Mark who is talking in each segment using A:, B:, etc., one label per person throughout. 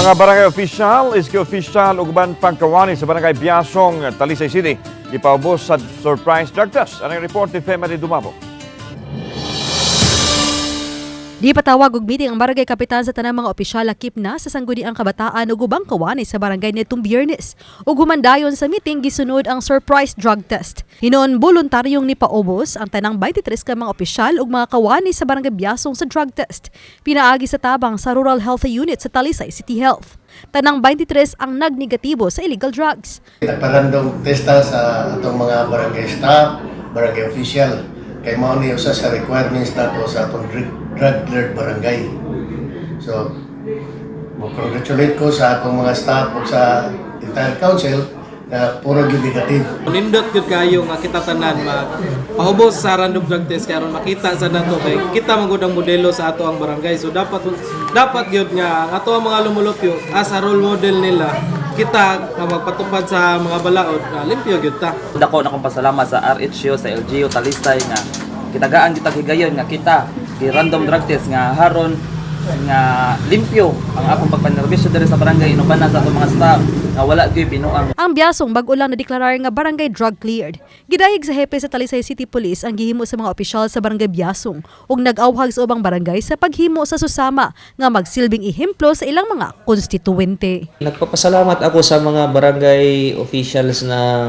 A: Mga barangay official, iski official ug uban pang kawani sa Barangay Biasong, Talisay City, gipaubos sa surprise drug test. Anang report ni Femary Dumabo.
B: Di patawag og meeting ang barangay kapitan sa tanang mga opisyal lakip na sa Sangguniang Kabataan ug ubang kawani sa barangay nitong Biyernes. Ug humandayon sa meeting, gisunod ang surprise drug test. Hinoon voluntaryong nipaubos ang tanang 23 ka mga opisyal ug mga kawani sa Barangay Biasong sa drug test. Pinaagi sa tabang sa Rural Health Unit sa Talisay City Health. Tanang 23 ang nagnegatibo sa illegal drugs.
C: Nagpa-random test ta sa atong mga barangay staff, barangay official. Kay mao ni usa sa requirements nato sa atong drug cleared barangay. So, mo congratulate ko sa akong mga staff ug sa entire council na puro gyud negative.
D: Nindot gyud kayo nga kita tanan mag pahubos sa random drug test kay aron makita sa nato, kay kita man gud ang modelo sa ato ang barangay. So dapat dapat gyud nga ang ato ang mga lumulupyo as a role model nila, kita nga magpatupad sa mga balaod nga limpyo gyud ta.
E: Dako na akong pasalamat sa RHU, sa LGU Talisay nga kitagaan kita higayon nga kita gi random drug test nga haron nga limpyo ang akong pagpanerbisyo diri sa barangay, inuban na sa atong mga staff nga wala gyud binuang.
B: Ang Biasong bag-o lang nadeklarar nga barangay drug cleared. Gidayeg sa hepe sa Talisay City Police ang gihimo sa mga opisyal sa Barangay Biasong ug nag-awhag sa ubang barangay sa paghimo sa susama nga magsilbing ehemplo sa ilang mga konstituwente.
F: Nagpapasalamat ako sa mga barangay officials ng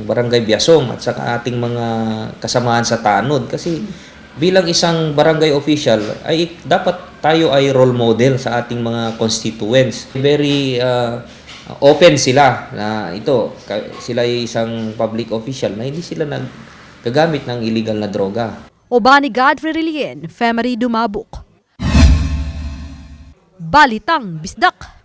F: Barangay Biasong at sa ating mga kasamahan sa tanod kasi bilang isang barangay official ay dapat tayo ay role model sa ating mga constituents. Very open sila na ito, sila ay isang public official na hindi sila naggagamit ng illegal na droga.
B: Uban ni Godfrey Relien, Femery Dumabuk. Balitang Bisdak.